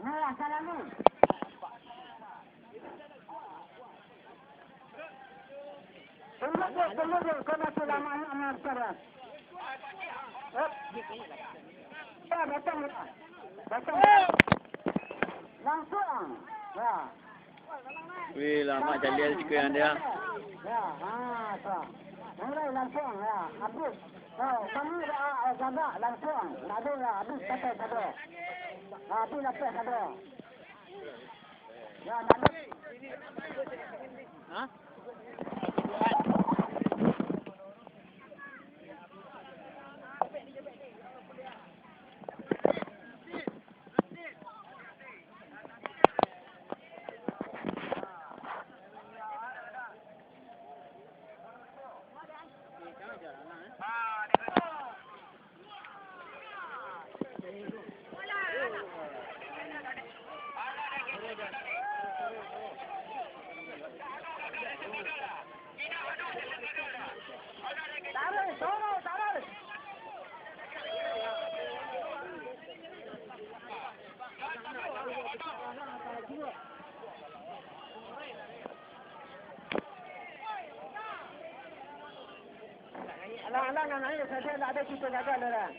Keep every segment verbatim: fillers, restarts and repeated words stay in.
Nah, salalu. Tunggu dek, tunggu dek, kau masih lama nak makan. Hop. Ya, datang, datang. Langsung. Ya. Wih, lamak Jalil sikit yang dia. Ya, ha, tu. Mulai langsung, ya. Habis. Oh, kami dah, ah, gagak langsung. Ndak ado lah, habis sampai sado. Habis lapeh sado. Ya, ndak ado. Hah? Alang-alang nak naik sajo, ndak ado kito gagal doh.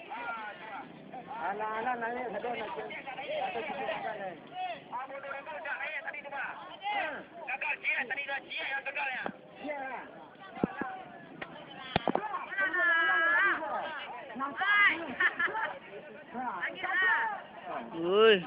Alang-alang naik sajo, ndak ado kito gagal doh. Ha. Woi.